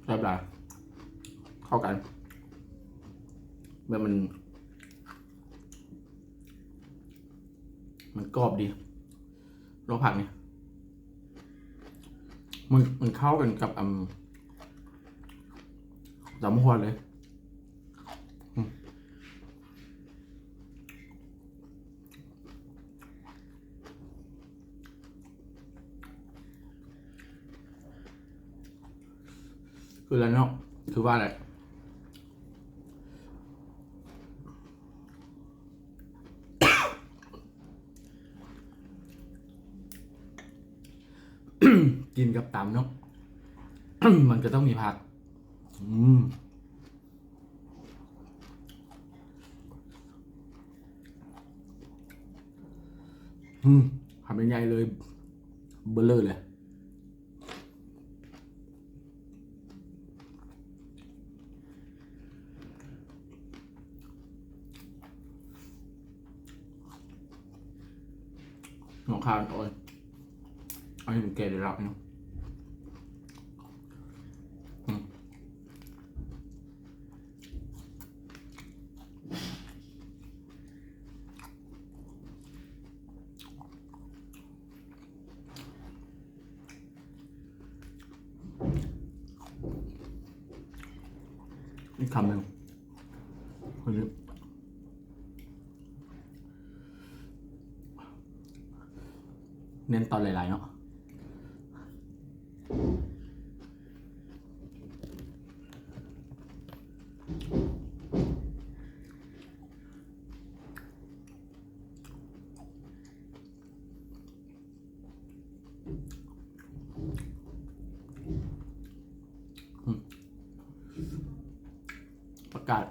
ແຊບຫຼາຍ ເຂົ້າກັນ ແບບມັນ ມັນກອບດີ ລວກຜັກນີ້ ມັນ ມັນເຂົ້າກັນກັບ ອຳ ຕຳບັກຫວານເລີຍ ອືມ ຄືແລ້ວເນາະ ຄືວ່າແຫຼະ ກິນກັບຕຳເນາະ ມັນກໍຕ້ອງມີຜັກ ອືມ ອືມ ຄຳໃຫຍ່ໆເລີຍ ເບີເລີເລີຍ ໜອງຄາອ່ອນ ອັນນີ້ມັນແກ່ໄດ້ແລ້ວເນາະ ອືມ ອີກຄຳໜຶ່ງ ເນັ້ນຕອນຫຼາຍໆເນາະ ອືມ ປາກກາດ